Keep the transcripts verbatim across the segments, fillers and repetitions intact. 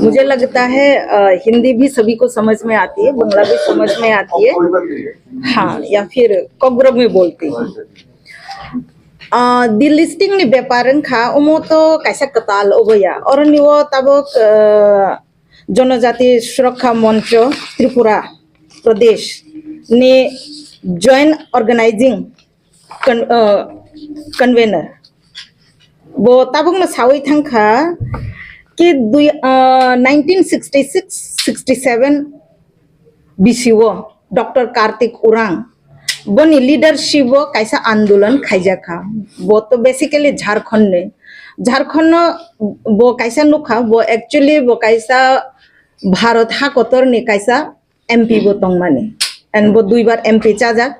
मुझे लगता है, अ, हिंदी भी सभी को समझ में आती है, बंगला भी समझ में आती है। हाँ, या फिर कोकबरक में बोलती हूँ। अ, delisting ni bepar wngkha, omo to kaisa kwtal oboya. Oroni o tabuk, a, Jonojati Surakha Moncho Tripura Pradesh ni joint organizing con-, uh, convener. Bo tabukno sawi thangkha ki dui, uh, nineteen sixty-six sixty-seven bisio Doctor Kartik Urang boni leadership o kaisa andolon khaijakha. Bo to basically Jharkhand ni. Jharkhand no bo kaisa nukha, bo actually bo kaisa Bharat hakotor ni kaisa M P bo tongmani. And bo duibar M P chajak.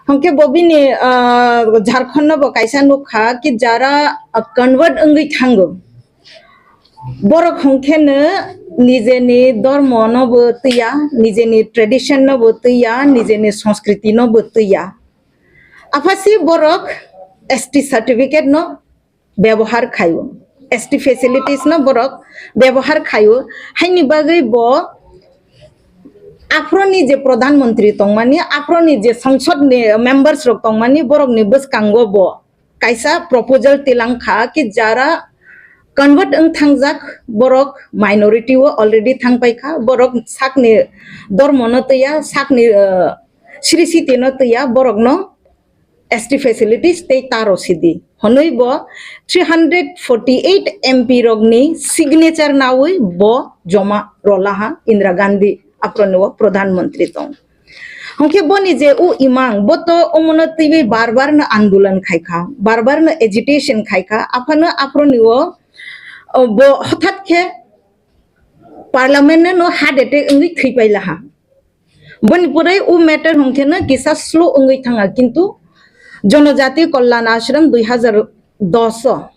Hwnkhe bo bini, ah, Jharkhand no bo kaisa nukha ki jara, ah, convert wngwi thango. Borok hwnkhe no nijeni dormo no bo twiya, nijeni tradition no bo twiya, nijeni sanskriti no bo twiya. Aphasi borok S T certificate no bebohar khaio, S T facilities no borok bebohar khaio, haini bagwi bo aphro ni je Pradhan Mantri tongmani, aphro ni je Sangsad ni members rok tongmani, borok ni bwskango bo kaisa proposal tilang kha ki jara convert wng thangjak borok minority o already thang pai kha, borok sakni dormo no twiya, sakni, uh, sri siti no twiya, borok no S T facilities tei taro sidi. Honoi bo three hundred forty-eight M P rokni signature nawi bo joma rolaha Indira Gandhi aphro ni o Pradhan Mantri tong. Hwnkhe boni je u imang, bo to omono twiwi bar bar no andolon khaikha, bar bar no agitation khaikha, aphano aphro ni o, o, bo hothat khe parliament no heart attack wngwi thwi pailaha. Boni pore u matter hwnkhe no kisa slow wngwi thanga, kintu Jonojati Kalyan Ashram dui hazar dos o,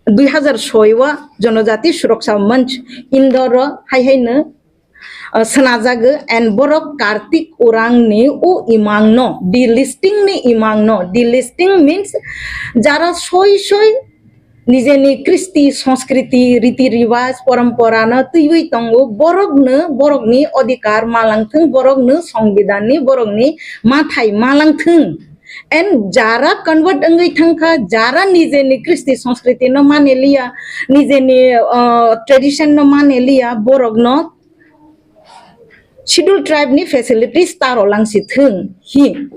dui hazar soi o Jonojati Suraksha Manch Indore o hai hai no, uh, swnajago, and borok Kartik Urang ni u imang no, delisting ni imang no, delisting means jara soi soi nijeni kristi, sanskriti, riti riwaj, porampora no twiwi tongo, borokno, borokni odhikar malangthwng, borokno songbidanni, borokni mathai malangthwng. And jara convert wngwi thangkha, jara nijeni kristi, sanskriti no mane liya, nijeni, uh, tradition no mane liya, borokno Schedule Tribe ni facilities taro langsi thwng hi.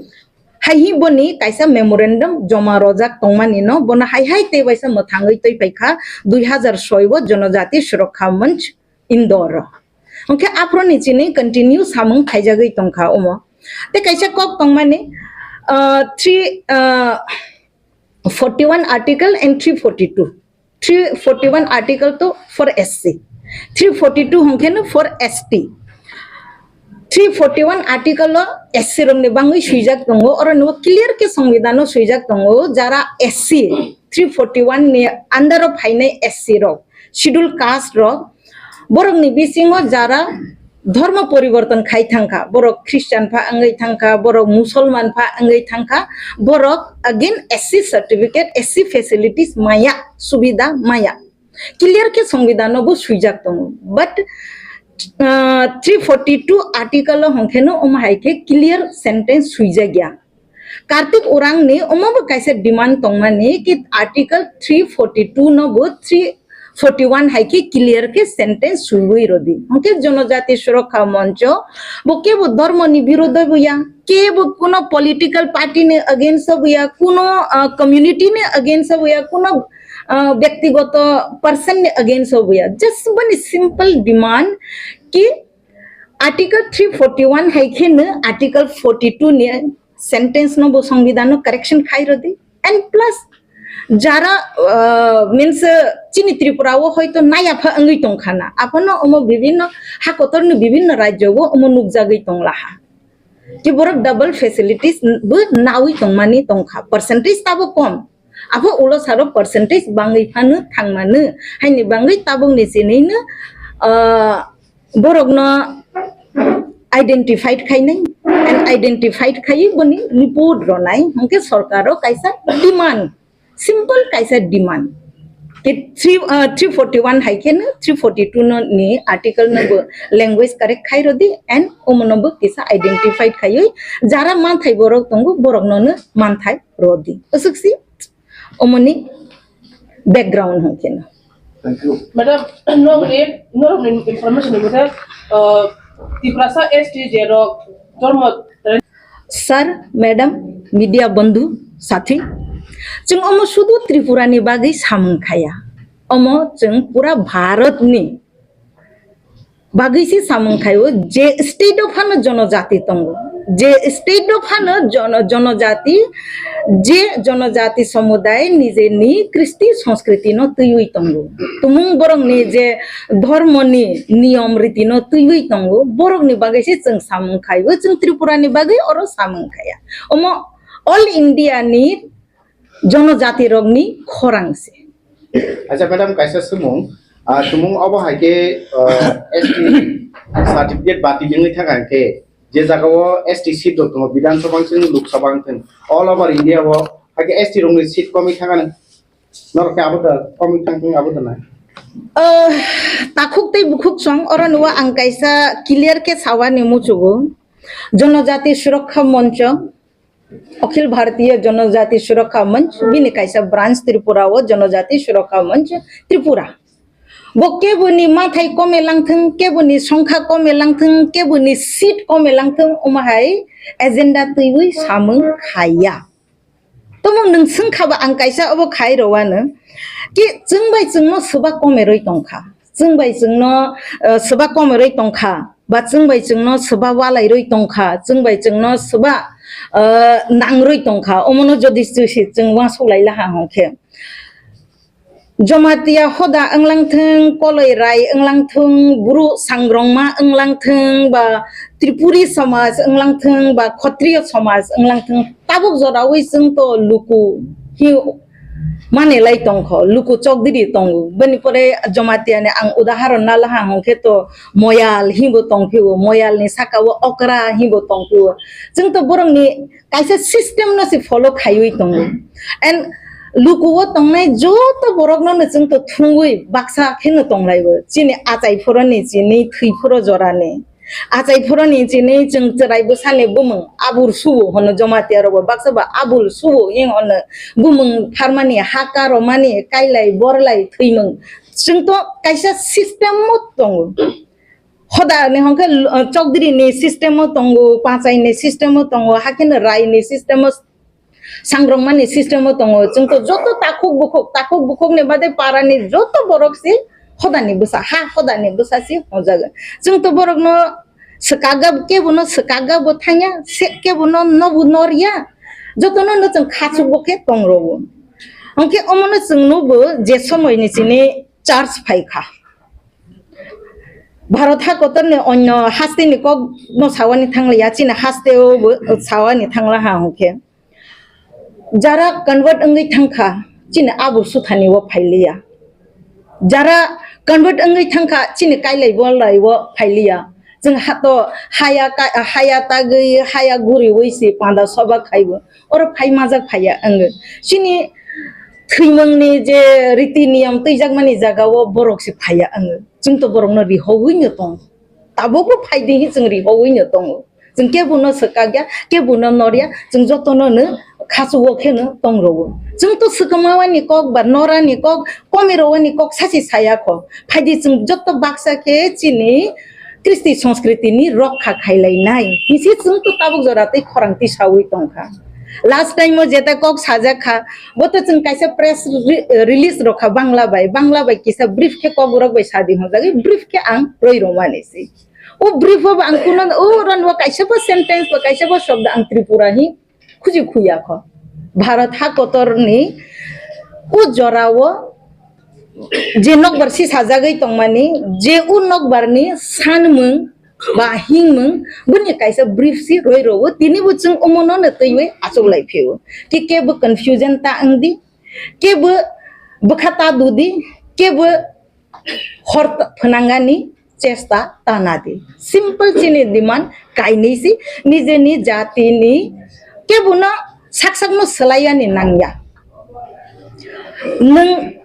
Hai hi boni kaisa memorandum joma rojak tongmani no, bono hai hai tei waisa mwthangwi twi paikha dui hazar soi o Jonojati Surakha Manch Indore. Hwnkhe aphro ni chini continue samung khaijagwi tongkha omo. Tei kaisa kok tongmani, ah, three, ah, forty-one article and three forty-two. Three forty-one article to for S C. Three forty-two hwnkhe no for S T. Three forty-one article o S C rokni bangwi swijak tongo, oro no clear khe songbidan o swijak tongo, jara S C, three forty-one ni under o phainai S C rok, schedule caste rok, borokni bisingo jara dhormo poriborton khai thangkha, borok Christian pha wngwi thangkha, borok Musolman pha wngwi thangkha, borok again S C certificate, S C facilities maya, subida maya. Clear khe songbidan no bo swijak tongo. But, uh, three forty-two article o hwnkhe no omo hai khe clear sentence swijak ya. Kartik Urang ni omo bo kaisa demand tongmani ki article three forty-two no bo three forty-one hai khe clear khe sentence swiwi rodi. Hwnkhe Jonojati Surakha Moncho bo kebo dhormo ni birodho bo ya, kebo kuno political party ni against o bo ya, kuno, ah, community ni against o bo ya, kuno, ah, byaktigoto person ni against o bo ya. Just boni simple demand ki article three forty-one hai khe no article forty-two ni sentence no bo songbidan no correction khai rodi. And plus jara, uh, means, uh, chini Tripura o hoito naya pha wngwi tongkha na, aphano omo bibhinno ha kotor ni bibhinno rajyo o omo nukjagwi tonglaha. Ki borok double facilities bo nawi tongmani tongkha, percentage tabo kom. Apho ulo saro percentage bangwi phano thangmano, haini bangwi tabukni chinino, ah, borokno identified khainai, and identified khaiwi boni report ronai, hwnkhe sorkaro kaisa demand, simple kaisa demand. Ki three, uh, three forty one hai khe no three forty two no ni article no bo language correct khai rodi and omo no bo kisa identified khaiwi jara manthai borok tongo borok no no manthai rodi. Aswk si omoni background hwn khe no. Thank you. Madam, norokni, norokni information ni mothe, uh, Tiprasa S T je rok dormo Sir, madam, media bondhu, sathi, chwng omo sudu Tripura ni bagwi samung khaya. Omo chwng pura Bharat ni bagwi se samung khaio, je state o phano jonojati tongo, je state o phano jono-, jonojati, je jonojati somuday nijeni kristi sanskriti no twiwi tongo, tumung borokni je dhormoni niyom riti no twiwi tongo, borokni bagwi se chwng samung khaio, chwng Tripura ni bagwi oro samung khaya. Omo all India ni jonojati rokni khorang se. Acha madam, kaisa swmung, ah, tumung obo hai khe, ah, S T certificate bati lingwi thang ang khe, je jaga o S T seat rok tongo, Bidhan Sabha wng thung, Lok Sabha wng thung, all over India o hai khe S T rokni seat komwi thang ano. Norok khe abo da komwi thang thung abo da na? Ah, takhuk tei bukhuk song oro nuwa ang kaisa clear khe sawani muchugo. Jonojati Surakha Moncho, Akhil Bharatiya Janajati Surakha Manch, bini kaisa branch Tripura o Janajati Surakha Manch Tripura. Bo keboni mathai kome langthung, keboni songkha kome langthung, keboni seat kome langthung, omo hai agenda twiwi samung khaiya. Tomung nwng swngkha ba ang kaisa obo khai rowano ki chwng bai chwngno swba kome rwi tongkha. Chwng bai chwngno, eh, swba kome rwi tongkha. Ba chwng bai chwngno swba walai rwi tongkha, chwng bai chwngno swba, ah, nang rwi tongkha, omono jodi chwsi chwng uansuk lai laha hwnkhe. Jamatia hoda wnglang thung, koloi rai wnglang thung, bru sangrongma wnglang thung, ba Tripuri somaj wnglang thung, ba Khotriyo somaj wnglang thung, tabuk jorawi chwng to luku hi mane lai tongkho, luku chokdiri tongo. Bini pore Jamatia ni ang udaharon na laha hwnkhe to Moyal hinbo tongphio, Moyal ni saka o Okra hinbo tongphio. Chwng to borok ni kaisa system no se follow khaiwi tongo. And luku o tongnai joto borok no no chwng to thungwi baksa kheno tonglaibo. Chini achai phoro ni, chini thwi phoro jora ni. Achai phoro ni chini chwng chwrai bwsani bumung abul subo hono Jamatia rogo baksa ba abul subo ing hono bumung pharmani, haka romani, kailai, borlai, thwimung. Chwng to kaisa system o tongo. Hoda ni hwnkhe, uh, chokdiri ni system o tongo, pachai ni system o tongo, hakhe no rai ni system o sangrongmani system o tongo. Chwng to joto takhuk bukhuk, takhuk bukhuk ni bade para ni joto borok si hoda ni bwsa, ha hoda ni bwsa si hwnjago. Chwng to borok no swkakga, kebo no swkakga bo thangya, se kebo no nobu norya. Joto no no chwng khachuk bo khe tong rwo. Hwnkhe omo no chwng nugo je somoi ni chini church phai kha. Bharat hakotor ni onyo haste ni kok no sawani thanglia, chini haste o bo sawani thangla ha hwnkhe. Jara convert wngwi thangkha, chini abul suthani o phailiya. Jara convert wngwi thangkha, chini kailai bolai o phailiya. Chwng hato haya ka-, haya tagwi, haya guriwi si panda soba khaibo. Oro phai majak phaiya wngwi. Chini thwimungni je riti niyam twijakmani jaga o borok se phaiya wngwi. Chwng to borokno rihowi no tong. Tabukbo phaidi hi chwng rihowi no tongo. Chwng kebono swkakya, kebono norya, chwng jotono no khachugo kheno tong rwo. Chwng to swkangmani kok ba norani kok, komirowani kok sachi saya kho. Phaidi chwng joto baksa khe chini kristi sanskriti ni rokha khailainai. Hisi chwng to tabuk jora tei khorang tisawi tongkha. Last time o jeta kok sajak kha, bo to chwng kaisa press re-, release rokha Bangla bai. Bangla bai kisa brief khe kok rok bai sadi hwnjagwi brief khe ang roi romani si. O brief o ang kuno, o ron o kaisa bo sentence ba kaisa bo shobdo ang Tripura hi khuji khuya kho. Bharat ha kotor ni o jora o je nokbar si sajagwi tongmani, je o nokbar ni sanmung ba hingmung, boni kaisa brief si roi rwo, tini bo chwng omono no twiwi achuk lai phio. Ki kebo confusion ta wng di, kebo bwkha ta du di, kebo hor t-, phwnangani chesta ta na di. Simple chini demand kainwi si, nijeni jatini kebono sak sakno swlaiyani nangya. Nwng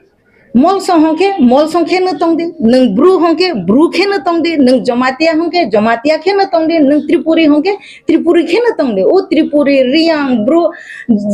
Molsong hwnkhe molsong kheno tongdi, nwng Bru hwnkhe Bru kheno tongdi, nwng Jamatia hwnkhe Jamatia kheno tongdi, nwng Tripuri hwnkhe Tripuri kheno tongdi. O Tripuri, Riyang, Bru,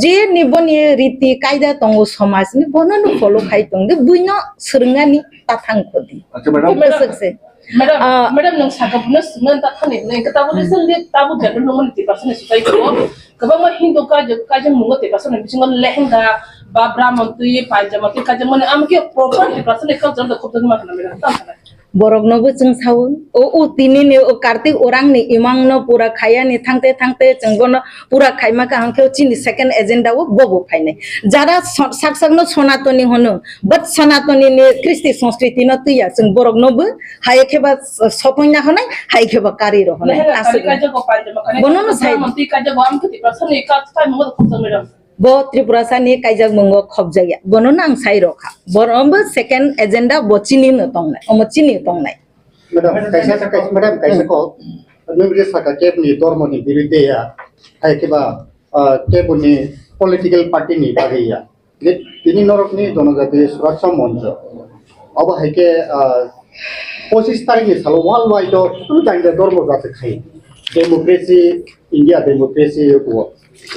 je ni boni riti kaida tongo somajni, bono no follow khai tongdi, buino swrwngnani ta thang khodi. Acha, madam. Bwswk se. Madam, Ah. Madam, nwng sakha buno swngna ta thani, nwng khe tabuk recently tabuk jagwi nungmani Tiprasani society o kwbangma Hindu kaijak, kaijak mungo Tiprasani bisingo lehenga ba Brahman twi, Panjama twi kaijak mani, amo khe proper Tiprasani culture da khobjagma khna, madam, tamo khna. Borokno bo chwng sao, o, o tini ni o Kartik Orang ni imang no pura khaya ni thangte thangte chwng bono pura khaima ka hwnkhe chini second agenda o bobo phainai. Jara so-, sak sak no Sonatoni hono, but Sonatoni ni Kristi Sanskriti no twiya, chwng borok no bo hai khe ba sokoi na honai, hai khe ba kari ro honai. Aswk. Bono no sai. Bo Tripurasa ni kaijak mungo khobjakya. Bono no ang sai rokha. Bono bo second agenda bo chini no tongnai. Omo chini tongnai. Madam, kaisa, kaisa, madam, kaisa kok. Nwng je saka kebni dormo ni birudde ya, hai khe ba, ah, kebni political party ni bagwi ya. Je tini norok ni Jonojati Suraksha Moncho. Obo hai khe, ah, pochis tarikh ni salo worldwide o kunu jani jani dormo jati khai. Democracy, India democracy o.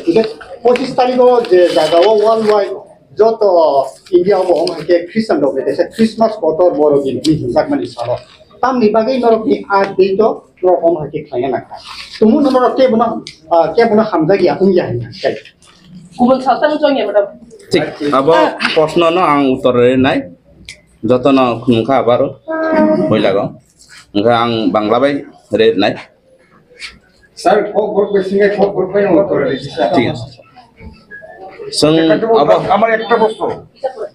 Hingke pochis tarikh o je jaga o worldwide joto India o bo wng hai khe Christian rok ni kaisa Christmas kotor borok ni hinwi hinjakmani salo. Tamni bagwi norok ni a date o norok wng hai khe khlaina nangkha. Tumung no norok kebono, ah, kebono hamjakya wngya hinwi khe. Kubun salsa no chongya madam. Thik, abo proshno no ang uttor rinai. Joto no khunukha abaro. Hoilago. Hingke ang Bangla bai rinai. Sir, kok borok bai singai kok borok bai ang uttor rinai. Thik ase. Chwng abo আমার একটা প্রশ্ন।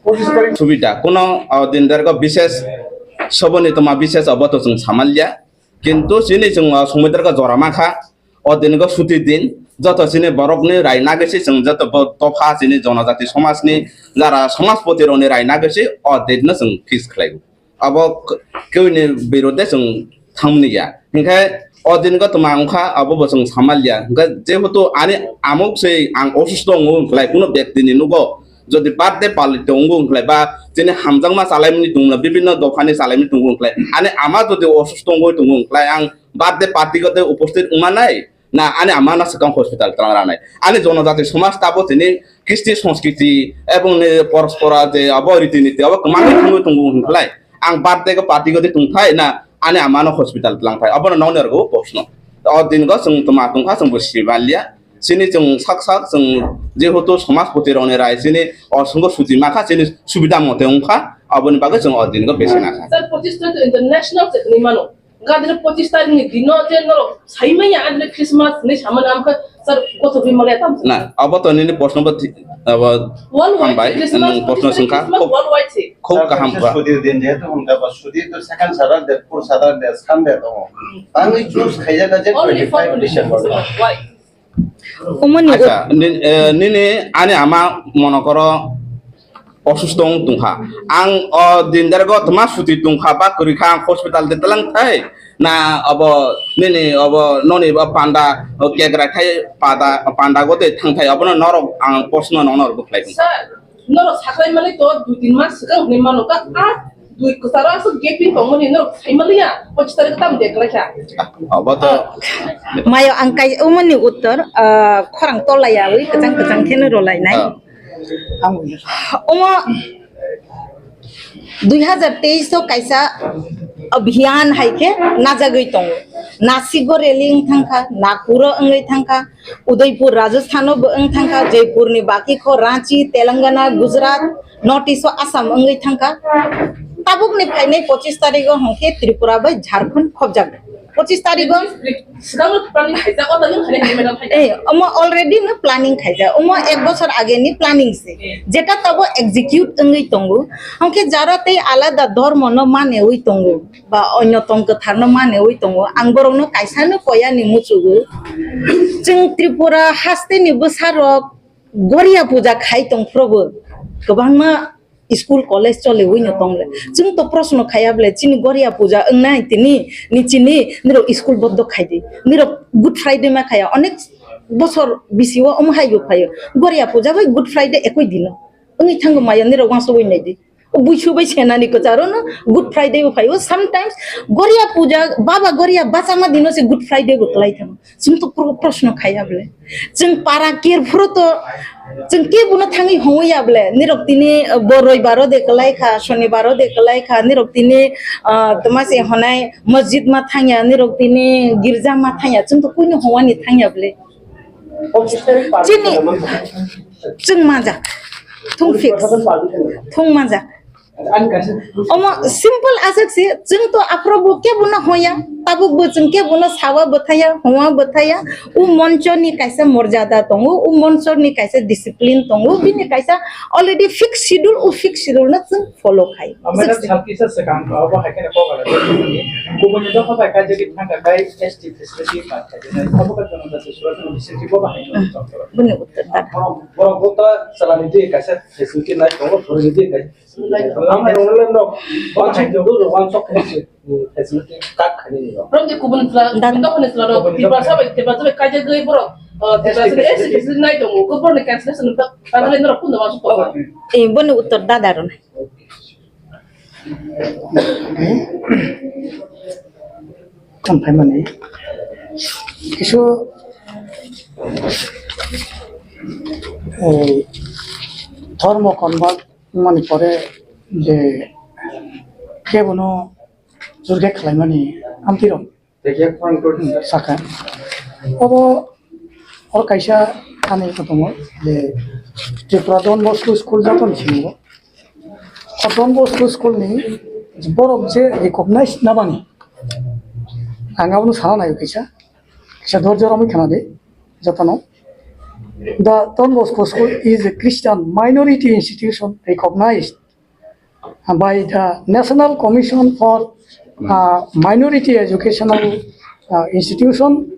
পঁচিশ তারিখ subida, kuno, o, din dargo bishes, soboni toma bishes obo to chwng samalya. Kintu chini chwng, o, sumui dargo jora mankha. O din go suti din, joto chini borok ni rai nagwi se chwng joto bo dopha chini jonojati somaj ni jara somajpoti rok ni rai nagwi se o din no chwng fix khlai o. Abo k-, kewini birudde chwng thangmani ya. Hinkhe o din go twma wngkha abo bo chwng samal ya. Hinkhe jehetu ani amok se ang osusto wngo wngkhlai kuno bekti ni nugo jodi birthday pali tongo wngkhlai ba chini hamjakma chalaimani tongmani bibinno dophani chalaimani tongo wngkhlai ani ama jodi osusto wngwi tongo wngkhlai ang birthday party go tei uposthit wngmanai, na ani ama no swkang hospital twlang ranai. Ani jonojati somaj tabo tini kisti sanskriti ebong ni porospora je abo riti niti abo kwmangwi thangwi tongo hwnklai. Ang birthday go party godi tongthai na ani ama no hospital twlangthai. Abono nokni rwgo proshno. O din go chwng twma tongkha chwng bo sibalia. Chini chwng sak sak chwng jehetu somajpoti rokni rai chini o swngo suti makha chini subida mote wngkha. Aboni bagwi chwng o din go besi nakha. Sir, pochis tarik international se hwnwi mano. Gadre pochis tarik ni dino je norok saimanya adre Christmas ni samani amkha sir gothok ri malaya tam. Na, abo to nini proshno bo thi-, abo worldwide hambai, Christmas, nwng proshno pochis tarik swngkha, Christmas khub, worldwide se. Khub kaham kha. Sir, sudi din jehetu hwnka ba sudi to second Saturday, fourth Saturday, Sunday tongo. Tangwi choose khaijak na je only for twenty-five December. Why? Omoni acha, ni-, eh, nini ani ama monokoro osusto wng tongkha. Ang o din dergo tma suti tongkha ba kwrwi kha ang hospital de tlang thai na abo nini abo noni ba panda o kegra thai pada panda go de thang thai abono norok ang proshno nokno rw bwkhlai tongkha. Sir, norok saklai mani to dui tin mas swkang hwnwi mano ka a dui kwcharo aswk gaping tongmani norok sai maliya pochis tarik tam de kwlaikha. Abo to mayo ang kai umani uttor, ah, khorang tolaiyawi kwchang kwchang kheno rolainai. Ah. Omo dui hazar teis o kaisa abhiyan hai khe najagwi tongo. Nasik o rally wng thangkha, Nagpur o wngwi thangkha, Udaipur Rajasthan o bo wng thangkha, Jaipur ni baki kho Ranchi, Telangana, Gujarat, North East o Assam wngwi thangkha. Tabuk ni phainai pochis tarik o hwnkhe Tripura bai Jharkhand khobjak. Pochis tarik o swkang no planning khaijak, o taino khainai hai madam hai. Eh, omo already no planning khaijak. Omo ek bochor age ni planning se. Eh. Jeta tabo execute wngwi tongo. Hwnkhe jara tei alada dhormo no manewi tongo. Ba onyo tong kwthar no manewi tongo. Ang borok no kaisa no koya ni muchugo. Chwng Tripura haste ni bwsa rok Goria puja khai tong phrobo. Kwbangma school, college choliwi no tongle. Chwng to proshno khaya ble, chini Goria puja wngnai tini, ni chini, nirok school bondo khai di. Nirok Good Friday ma khaya, onek bochor bisi o omo hai bo phaio. Goria puja bai Good Friday ekoi dino. Wngwi thango maya, nirok wansugwi nai di. Buisu bai senani kwcharo no Good Friday bo phaio. Sometimes Goria puja, Baba Goria bachama dino se Good Friday bo kwlai thango. Chwng to pro-, proshno khaiya bole. Chwng para kerphuru to chwng kebono thangwi hongya bole. Nirok tini, uh, bo roibaro de kwlai kha, sonibaro de kwlai kha. Nirok tini, uh, toma se honai masjid ma thangya, nirok tini girja ma thangya. Chwng to kuino hongwani thangya bole. Chini, chwng manjak. Thung fix. Thung manjak. Omo simple aswk se, chwng to aphuru bo kebono hoya, tabuk bo chwng kebono sawa bwthaya, hongwa bwthaya. U moncho ni kaisa morjada tongo, u moncho ni kaisa discipline tongo, bini kaisa already fixed schedule, u fixed schedule no chwng follow khai. Amai da sab kisa swkang, abo hai kheno kok ala. Kubun ni dokha bai kaisa di thangka kai S T facility ma khai di nai. Abo ka jono da sura sura facility bo bahai no. Bini uttar da. Borok, borok bo ta salani di kaisa facility nai, tongo thori di kai. Amai rong le no. Ba khai jogo ro wan sok khai. Facility kak khai ni no. From the kubun sala, da. Dokha ni sala ro, tiba sabai, tiba sabai kaja goi borok. Tiba sabai S T facility nai tongo. Ko borok ni cancellation ta, ta le no kun da wan sok ko. Eh, bini uttar da da ro. Tongphaimani kisu, eh, dhormo convert wngmani pore je kebono jurge khlaimani amtwi rok. Tei khe phone kor. Hmm, saka. Obo, oro kaisa ani kotongo je Tripura Don Bosco School joto ni simi o. O Don Bosco School ni borok je recognize nabani. Ang abono sana naio kaisa. Kaisa dorjo romwi khana di jotono. The Don Bosco School is a Christian minority institution recognized by the National Commission for, uh, Minority Educational, uh, Institution,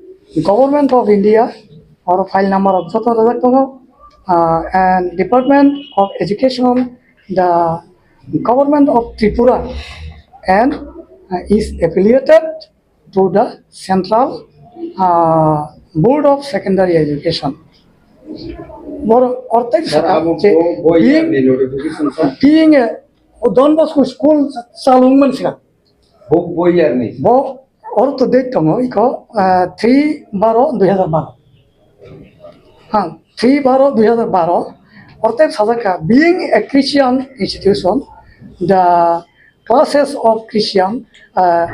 Government of India, or file number of joto rajak tongo, uh, and Department of Education, the Government of Tripura, and, uh, is affiliated to the Central, uh, Board of Secondary Education. Boro ortei saka abo je bo, bo being, year ni notification sa? Being a, o Don Bosco school chalung man sika. Bo, bo year ni? Bo, oro to date tongo, iko, uh, three baro dui hazar baro. Ha, three baro dui hazar baro. Ortei sajaka, being a Christian institution, the classes of Christian, uh,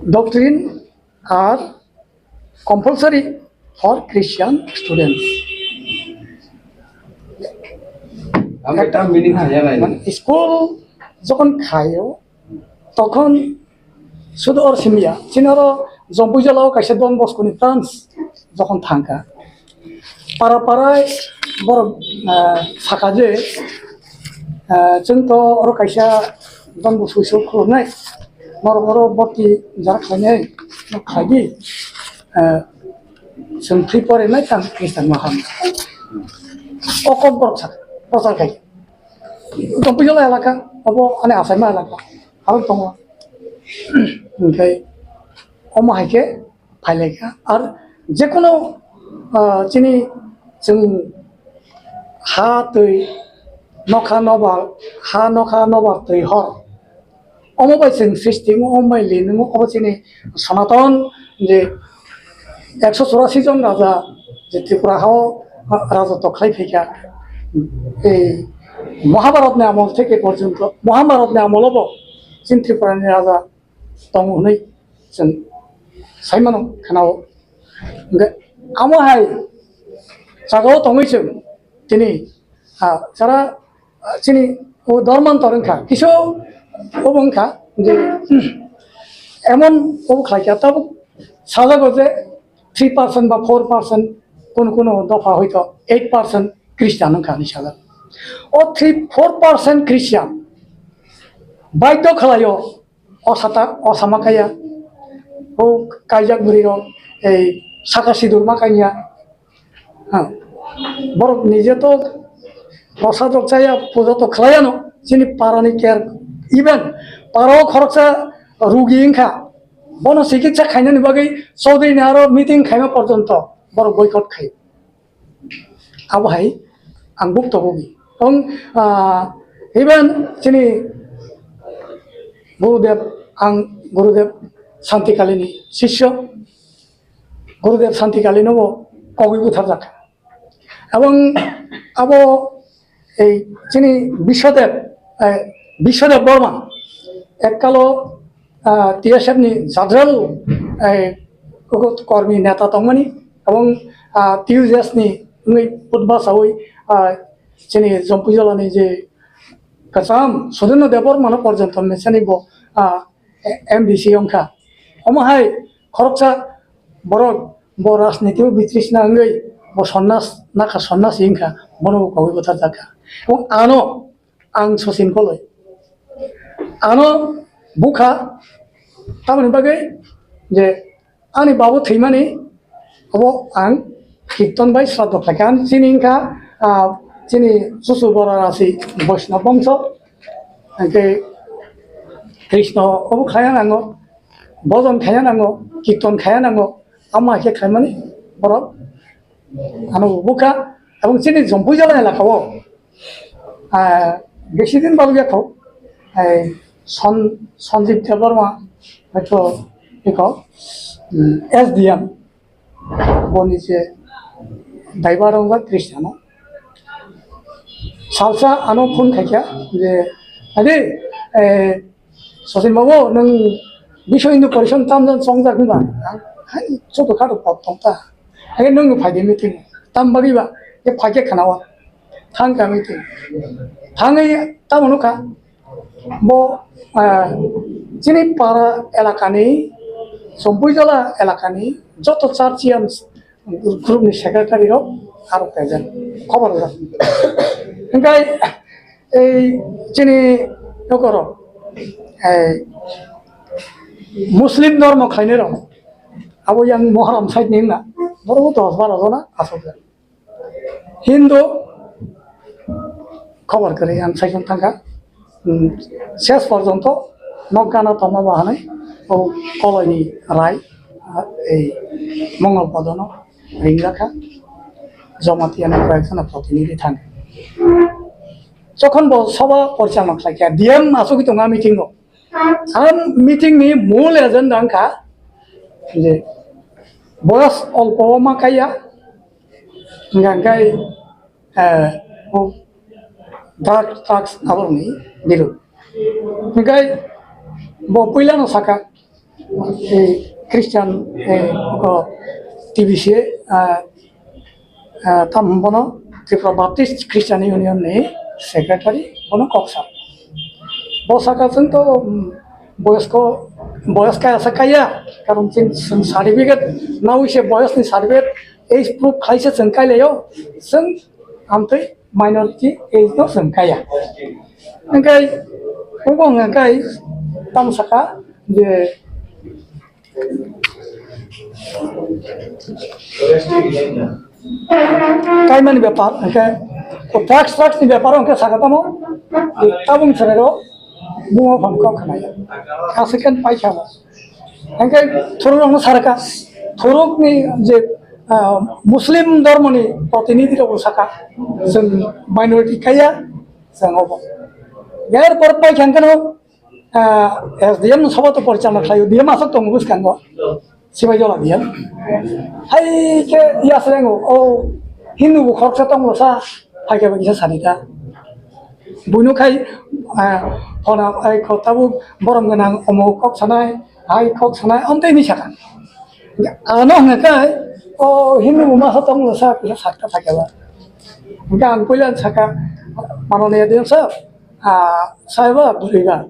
doctrine are compulsory for Christian students. Ang ta meaning khaya nai. Mane school jokhon khayo, tokhon sudu or simya, chini oro Jompuijala o kaisa Don Bosco ni branch jokhon thangkha, para para borok, ah, saka je, ah, chwng to oro kaisa Don Bosco school khulumnai, norok oro bhorti jara khlainai, khlai di, ah, chwng thwi pore nai tang Christian ma ham. O kok borok saka, prochar khai. Jompuijala elaka, obo ani achaima elaka, aro tongo. Hwnkhe omo hai khe phailaikha. Ar jekono, ah, chini chwng ha twi nokha nobar, ha nokha nobar twi hor. Omo bai chwng srishti wngo, omo bai lin wngo, obo chini Sonaton je ekso churasi jon raja je Tripura hao, ah, rajotw khlai phaikha. Ei Mahabharatni amol theke porjonto, Mahabharatni amolobo chini Tripurani raja tongo hwnwi chwng sai mano, khanao. Hwnkhe amo hai jagao tongwi chwng tini, ah, jara, ah, chini o dorman tor wngkha, kisu obo wngkha je, emon obo khlaikha, tabuk sajago je three percent ba four percent, kono kono dopha hoito eight percent Christian wngkha hinwi sajak. O three four percent Christian baidhyo khlaio, o sata, o sama kaya, o kaijak bwrwi rok, ei saka sidur ma kanya. Ha. Borok nije to prasad rok chaya, puja to khlaiya no, chini para ni care, even para o khoroksa rugi wngkha, bono chikitsa khainani bagwi Chaudhary ni aro meeting khaima porjonto borok boycott khai. Abo hai ang buk to bugi. Ang, ah, even chini Gurudev, ang Gurudev Santikalini sisyo, Gurudev Santikalino bo kogwi butharjakha. Ebong abo ei chini Biswadev, eh, Biswadev Borma ekkalo, ah, T S F ni general, eh, koko kormi neta tongmani, ebong, ah, T U J S ni wngwi putba sawi, ah, chini Jompuijolani je kacham Sudendra Debbarmano porjonto mechani bo, ah, M D C wngkha. Omo hai khoroksa borok bo rajniti o bitrisna wngwi bo sonnas nakha, sonnas wngkha, bono bo kogwi butharjakha. Ebong ano ang Sachin Koloi. Ano bukha tamoni bagwi je ani babu thwimani obo ang kirton bai sraddho khlaikha. Ani chini wngkha, ah, chini chuchu bora rasi Vaishnav bongso, hwnkhe Krishna obo khaya nango, bhojon khaya nango, kirton khaya nango, ama khe khaimani borok ano bukha. Ebong chini Jompuijala elaka o, ah, besi din balukya kho, eh, Son-, Sanjib Debbarma, hoito eko, mm, S D M, boni je daibar wngjak Christian o. Salsa ano phone khaikha je, "Adi, eh, Sachin babu, nwng Biswa Hindu Parishad tamjani chongjak hinba?" Ang hai choto khato pop tongta. Hai nwng phaidi meeting. Tam bagwi ba, je phaikhe khanawa. Thangkha meeting. Thangwi tamo nukha. Bo, ah, chini para elakani, Jompuijala elakani, joto churchian group ni secretary rok aro present. Khobor rok. Hingkai, ei chini nokorok, ei Muslim dhormo khlainai rok, abo yang Mohram side ni wngna, borok dos baro jona asok jak. Hindu khobor kwrwi ang saichung thangkha. Hmm, ses porjonto nok gana tongma ba hanai o Koloini Rai, ah, ei Mongol Padono ringjakha. Jamatia ni koyekjona protinidhi thang. Jokhon bo soba porichalna khlaikha, D M asugwi tongo meeting o. Ang meeting ni mul agenda wngkha je boyos olpo o ma kaiya, hingkha hingkai, eh, o drugs, drugs aborokni birud. Hingkai bo puilano saka, eh, Christian, eh, o T B C, eh, ah, tamo hwn bono Tripura Baptist Christian Union ni secretary, bono kok sa. Bo saka chwng to, um, boyos ko, boyos kaya sa kaya, karon chwng, chwng certificate nawi se boyos ni certificate age proof khai se chwng kai laio, chwng amtwi minority age no chwng kaya. Hingkai, obo hingkai tamo saka je kaimani bepar, hingke drugs, drugs ni bepar hingke saka tamo, tabung chwrairok bungo phano kok khnaya. Aswk khe paikha bo. Hingke thuruk rokno sarka, thuruk ni je, ah, Muslim dhormo ni protinidhi rok saka, chwng minority kaya, chwng obo. Erpor paikha hingke no, ah, S D M no soba to porichalna khlaio, D M aswk tongo bwskango, Sibaijala D M. Hai khe yasrengo, o Hindu bo khoroksa tonglo sa, hai khe bo kisa sani ta. Buino khai, ah, phona, ai kho tabuk borom gwnang omo kok sanai, hai kok sanai, amtwi ni saka. Ano hwnga khai, o Hindu bo masa tonglo sa, kisa sakta thakela. Hingke ang puila saka, manoniya D M sir, ah, saiba bwrwiba.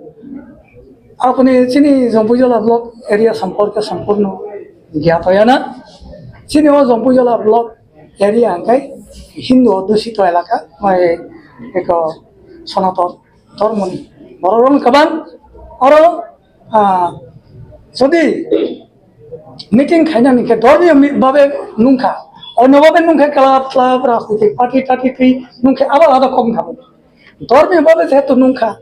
Apni chini Jompuijala block area samporke samporno gyato yana. Chini o Jompuijala block area hingkai Hindu adhusito elaka, mai eko Sonaton dhormoni bororok kwbang. Oro, ah, jodi meeting khainani khe dhormiyo mi-, babe nungkha, onno babe nungkha, club, club, rajnitik party, party twi nungkha, abo alada kok wngkha. Dhormiyo babe jehetu nungkha,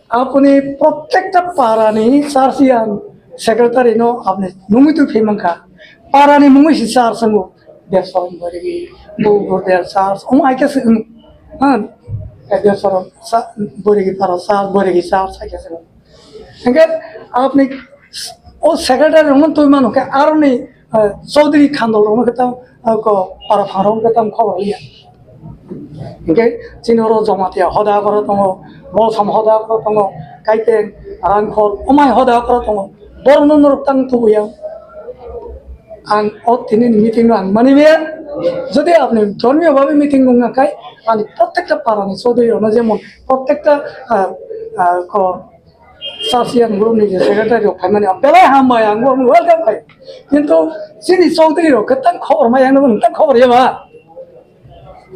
apni prottekta parani churchian secretary no apni nungwi twi phai mankha. Parani mungwi si church wngo, Debson Barigi, Bogor Del church, omo hai khe se wng-, ha, Kaitor soro sa, borigi para sa, borigi sa, sa khe soro. Hingke apni o secretary rokno twi mano khe aroni, eh, Chaudhary Khandol rokno khe tam, eh, ko para phang rokno khe tam khobor liya. Hingke chini oro Jamatia hoda koro tongo, Molsom hoda koro tongo, Kaiteng, Rangkhol, Omai hoda koro tongo. Borokno norok tang tubuya. Ang o tini ni meeting no ang mani maya. Jodi apni dhormiyo bhabe meeting nung nang khai, ani prottekta para ni Chaudhary rokno jemon prottekta, ah, ah, ko Sasiyan group ni je secretary rok phaimani ang belai hambai, ang bo welcome khai. Kintu chini Chaudhary rok khe tang khobor maya, ang no tang khobor ya ba.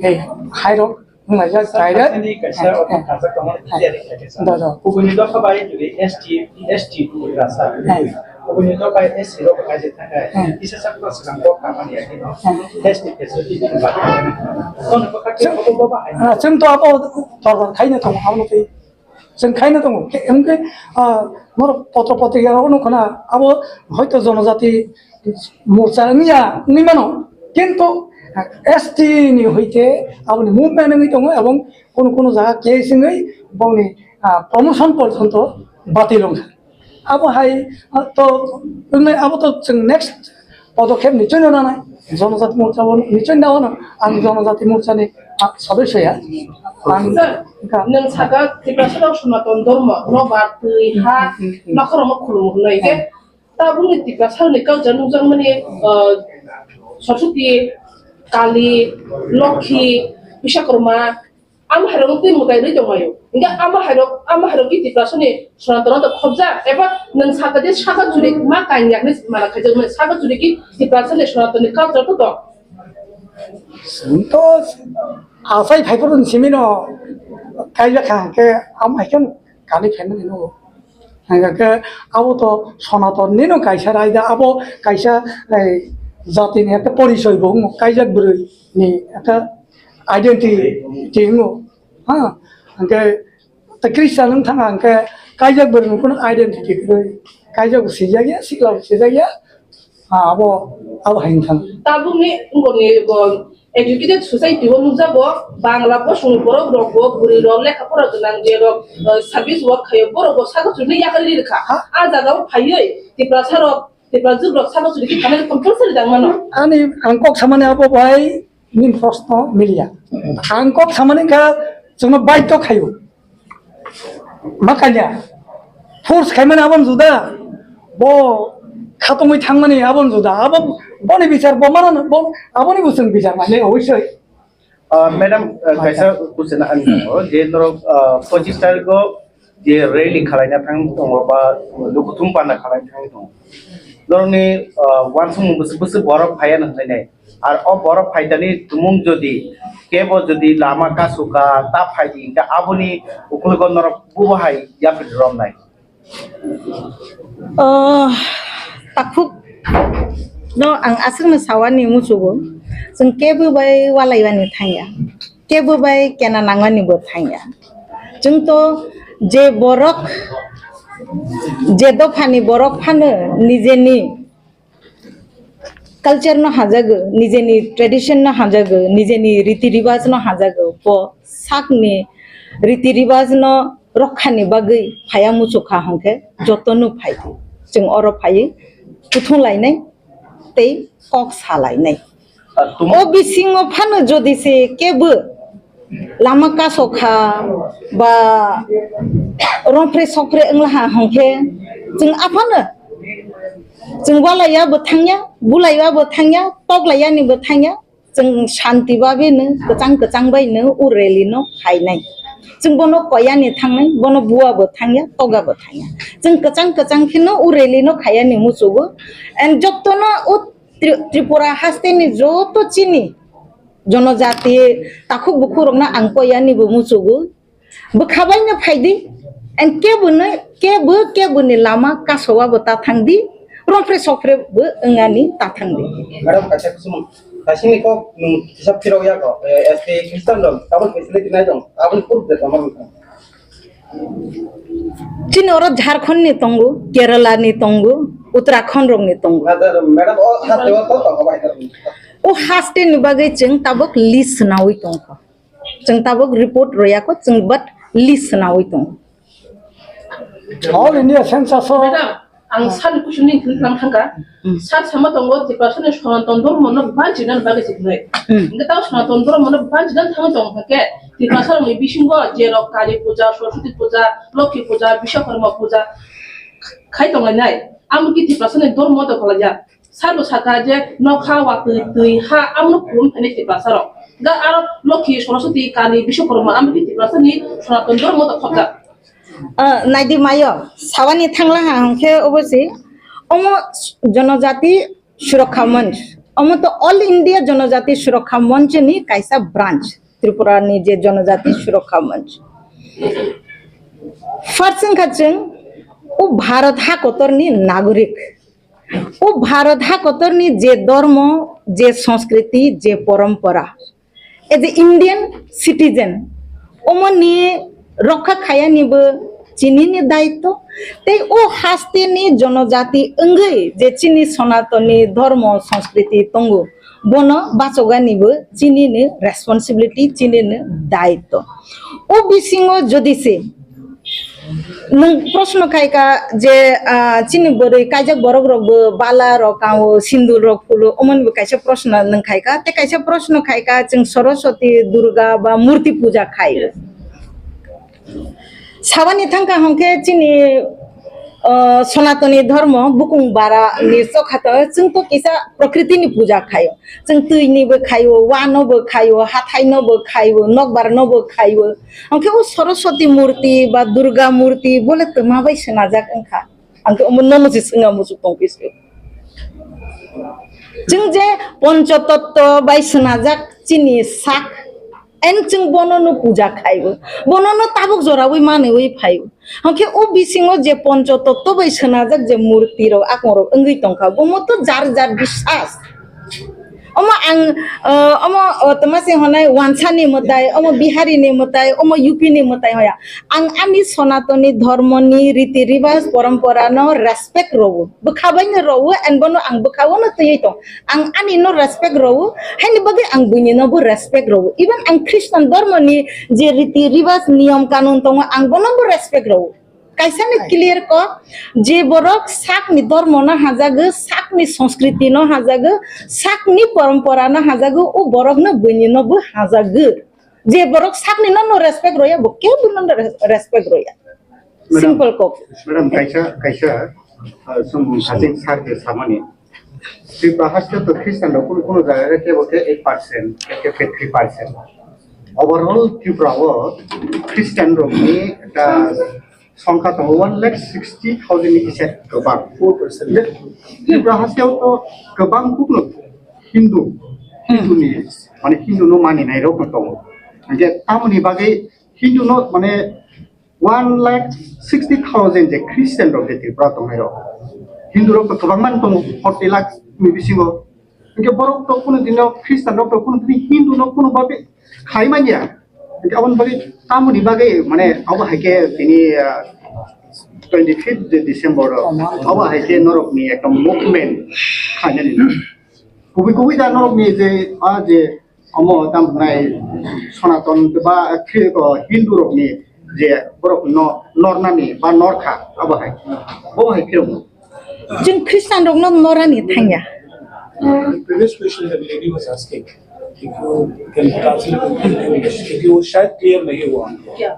Ei, hai rok. Wnglaijak direct. Kaisa, kaisa, eh, eh, kaisa, eh, kaisa. Da, da. Kubuni dopha bai jodi S T, S T rasa. Eh. Kubuni dopha S C rok kaisa thakai. Eh. Isa sak pas kang kok kamani ya kino. Eh. S T facility di ba. Kono ko kaki ko bo ba hai. Ah, chwng to abo torbar khaina tongo, abo tei. Chwng khaina tongo. Ke, em ke, ah, moro potro potrika rok no khana, abo hoito jonojati morcha wngya, wngwi mano. Kintu S T ni hoite aboni movement wngwi tongo, ebong kono kono jaga case wngwi bongni, ah, promotion porjonto batil wngkha. Abo hai, ah, to, wngnai, abo to chwng next podokhep nichoi no nanai. Jonojati morcha bo nichoi na ono, ang jonojati morcha ni, ah, sodosyo ya. Ang Sir, ka- nwng saka Tiprasa rok Sonaton Dhormo, nobar, twi, ha, hmm, hmm, hmm, nokhorokno khulum hwnwi khe, hmm. Tabukni Tiprasa ni culture nukjakmani, uh, Saraswati, Kali, Lokhi, Biswakarma, ama hairok twi mwtai rwi tongmaio. Hingke ama hairok, ama hairok ki Tiprasa ni Sonaton to khobjak, eba nwng saka de saka churi ma kanya ni mana khaijak mani saka churi ki Tiprasa ni Sonaton ni culture to tong. Sing to asai phaiphuru simi no kaijak kha ke ama haikhe kani phaina ni no. Hingke abo to Sonaton ni no kaisa raida, abo kaisa, ei, jati ni ekta porichoi bo wng, kaijak bwrwi ni ekta identity wng. Ha, hingke ta Christian wng thang hingke kaijak bwrwi ni kuno identity kwrwi, kaijak bo sijak ya, sikla bo sijak ya. Ah, abo, abo hai wngkha. Tabukni wngkoni bo educated society o nukjago, Bangla bosongni borok rok bo, bwrwi rok, lekha pora gwnang je rok, eh, service work khaio, borok bo saka churi yakari rikha. Ha? A jaga o phaiwi Tiprasa rok, Tiprajwk rok saka churi khe thangna compulsory dang mano. Ani ang kok samani abo bai nini proshno miliya. Ang kok samani kha chwngno baidhyo khaio. Ma kanya. Force khaimani abon juda. Bo khatungwi thangmani abon juda. Abo boni bichar bo mana bo aboni bo chwng bichar mani obosoi. Ah, madam, ah, kaisa question ang tongo je norok, ah, pochis tarikh o je rally khalaina thang tongo ba lukuthum panda khalaina thang tongo. Norokni, ah, wansukmung bwswk bwswk borok phaiya nangkhainai. Ar o borok phaitani tumung jodi kebo jodi lama kasukha ta phaidi hingkhe aboni ukhulgo norok bubo hai yapri romnai. Oh, takhuk no ang aswkno sawani muchugo. Chwng kebo bai walaiwani thangya. Kebo bai kena nangmani bo thangya. Chwng to je borok, je dophani borok phano nijeni culture no hajago, nijeni tradition no hajago, nijeni riti ribaj no hajago, bo sakni riti ribaj no rokha ni bagwi phaya muchukha hwnkhe joto no phai di. Chwng oro phaiwi kuthung lainai tei kok sa lainai. Ah, tum- O bisingo phano jodi se kebo lama kasokha ba romphre sokphre wnglaha hwnkhe chwng aphano chwng walaiya bo thangya, bulaiya bo thangya, toklaiyani bo thangya, chwng shanti babe no kwchang kwchang bai no o rally no khainai. Chwng bono koyani thangnai, bono bua bo thangya, toga bo thangya. Chwng kwchang kwchang kheno o rally no khayani muchugo. And jotono o Tri-, Tripura haste ni joto chini jonojati takhuk bukhuk rokno ang koyani bo muchugo. Bwkha bai no phai di, and kebo no, kebo, kebo ni lama kasowa bo ta thang di, romphre sokphre bo wngani ta thang di. Madam, kaisa kusum, kaisa ni kok, nwng kisa phirok ya kok, eh, S T Christian rok, tabuk facility nai dong, aboni proof de tongma wngkha. Chini oro Jharkhand ni tongo, Kerala ni tongo, Uttarakhand rok ni tongo. Madam, o haste o to tongo bai. O haste ni bagwi chwng tabuk list nawi tongkha. Chwng tabuk report royakho, chwng but list swnawi tongo. All India census o Madam, ang sir ni question ni thang thangka. Hmm. Sir sama tongo Tiprasa ni Sanatan Dhormo no banchi nan bagwi siknai. Hmm. Hingke tao Sanatan Dhormo no banchi nan thang tong hingke Tiprasa ni bisingo je rok Kali Puja, Saraswati Puja, Lokhi Puja, Biswakarma Puja khai tong lai nai. Amo ki Tiprasa ni Dhormo to kholai ya. Sabo saka je nokha watwi twi ha amno khulum thani Tiprasa rok. Ga aro Lokhi Saraswati Kali Biswakarma amno Tiprasa ni Sanatan Dhormo to khobjak. Ah, naidi mayo, sawani thangla ha hwnkhe obo se, omo Janajati Surakha Manch, omo to All India Janajati Surakha Manch ni kaisa branch, Tripura ni je Janajati Surakha Manch. First wngkha chwng o Bharat ha kotor ni nagorik. O Bharat ha kotor ni je dhormo, je sanskriti, je porompora, as a Indian citizen, omo ni rokha khaya ni bo chini ni daitto. Tei o haste ni jonojati wngwi je chini Sanatani dhormo sanskriti tongo, bono bachogani bo chini ni responsibility, chini ni daitto. O bisingo jodi se nwng proshno khaika je, ah, chini bwrwi kaijak borok rok bo bala rok kango, sindur rok phulo, omoni bo kaisa proshno nwng khaika, tei kaisa proshno khaika chwng Saraswati, Durga ba murti puja khai. Sabani thangka hwnkhe chini, ah, Sanatani dhormo bukung bara ni chokha to chwng to kisa prokriti ni puja khaio. Chwng twi ni bo khaio, wa no bo khaio, hathai no bo khaio, nokbar no bo khaio. Hwnkhe o Saraswati murti ba Durga murti bole twma bai swnajak wngkha? Ang khe omo nono se swnga muchuk tong phisu. Chwng je Pancha Tatto bai swnajak chini sak, en chwng bono no puja khaibo, bono no tabuk joraui manwi phaio. Hwnkhe o bisingo je Pancha Tatto bai swnajak je murti rok, akong rok wngwi tongkha, bomo to jar jar biswas. Omo ang, eh, omo, oh, tama se honai Wansa ni mwtai, omo Bihari ni mwtai, omo U P ni mwtai hoya. Ang ani Sanatani dhormo ni riti ribas porompora no respect rowo. Bwkha bai no rowo, and bono ang bwkha o no twiwi tong. Ang ani no respect rowo, haini bagwi ang buini no bo respect rowo. Even ang Christian dhormo ni je riti ribas niyom kanun tongo, ang bono bo respect rowo. Kaisa ni clear ko, je borok sakni dhormo no hajago, sakni sanskriti no hajago, sakni porompora no hajago, o borok no buini no bo hajago. Je borok sakni no no respect roya, bo kebo no no res-, respect roya. Madam, simple kok. Madam, kaisa, kaisa, uh, sumung hajing sar je samani. Tripura haste to Christian rok kunu kunu jaga kebo ke eight percent, kebo ke three percent. Overall Tripura o Christian rok ni ekta songkha tongo one lakh sixty thousand ni kisa kwbang. Four percent. Tripura haste to kwbang kunu Hindu, Hindu ni, mane Hindu no mani nai rok no tongo. Hingke tamoni bagwi Hindu no mane one lakh sixty thousand je Christian rok je Tripura tongnai rok. Hindu rok to kwbangma tongo, forty lakh ni bisingo. Hingke borok to kunu dino Christian rok to kunu dini Hindu no kunu babe khai manya. Hingke aboni bagwi tamoni bagwi mane abo hai khe tini, ah, twenty fifth de December o abo hai khe norok ni ekta movement khainani. Kubui kubui da norok ni je, ah, je Omo tamo hwnai Sonaton ba Khri-, o, Hindu rokni je borok no nornani ba norkha, abo hai, bo hai phirokno. Chwng Khristan rokno norani thangya. The previous question that lady was asking, if you can translate it in English, क्योंकि वो शायद क्लियर नहीं हुआ। क्या?